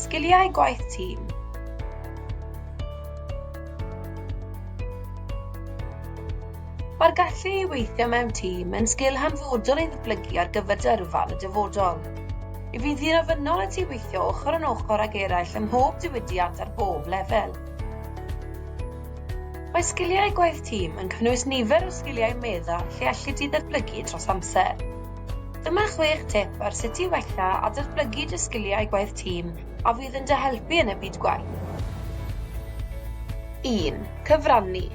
Sgiliau gwaith tîm. Mae'r gallu i weithio mewn tîm yn sgil hanfodol i ddatblygu ar gyfer dy yrfa yn y dyfodol. Mi fydd hi'n ofynnol i ti weithio ochr yn ochr ag eraill ym mhob diwydiant ar bob lefel. Mae sgiliau gwaith tîm yn cynnwys nifer o sgiliau meddal lle alli di ddatblygu dros amser. Dyma chwech tip ar sut i wella a datblygu dy sgiliau gwaith tîm a fydd yn dy helpu yn y byd gwaith. 1. Cyfrannu.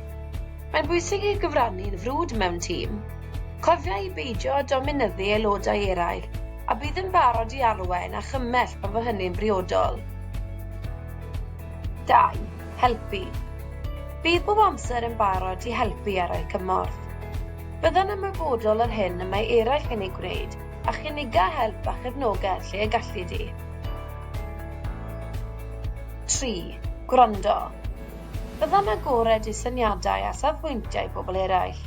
Mae'n bwysig i gyfrannu'n frwd mewn tîm. Cofia i beidio â dominyddu aelodau eraill a bydd yn barod i arwain a chymell pan fo hynny'n briodol. 2. Helpu. Bydd bob amser yn barod i helpu a rhoi cymorth. Bydda'n ymwybodol o'r hyn y mae eraill yn ei gwneud a chyniga help a chefnogaeth lle y galli di. 3. Gwrando. Bydda'n agored i syniadau a safbwyntiau pobl eraill.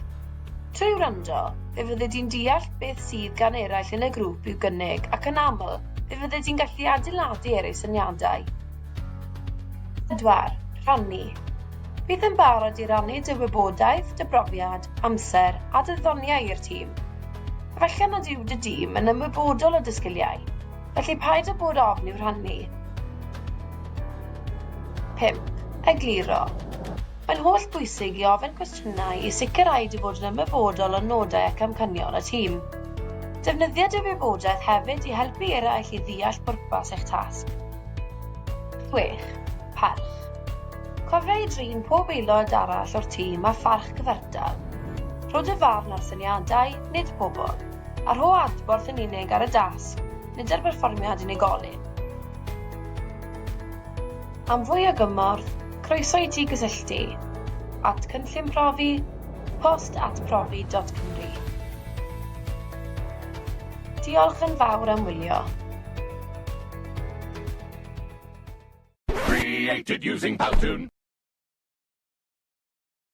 Trwy wrando, fe fyddi di'n deall beth sydd gan eraill yn y grŵp i'w gynnig ac yn aml, fe fyddi di'n gallu adeiladu ar eu syniadau. 4. Rhannu. Bydd yn barod i rannu dy wybodaeth, dy brofiad, amser a dy ddoniau i'r tîm. Efallai nad yw dy dîm yn ymwybodol o dy sgiliau, felly paid â bod ofn i'w rhannu. 5. Egluro. Mae'n holl bwysig i ofyn cwestiynau i sicrhau dy fod yn ymwybodol o nodau ac amcanion y tîm. Defnyddia dy wybodaeth hefyd i helpu eraill i ddeall pwrpas eich tasg. 6. Parch. Cofia i drin pob aelod arall o'r tîm â pharch cyfartal. Rho dy farn ar syniadau, nid pobl, a rho adborth yn unig ar y dasg, nid ar berfformiad unigolyn. Am fwy o gymorth, croeso i ti gysylltu at Cynllun Profi, post at profi dot cymru. Diolch yn fawr am wylio. Created using Powtoon.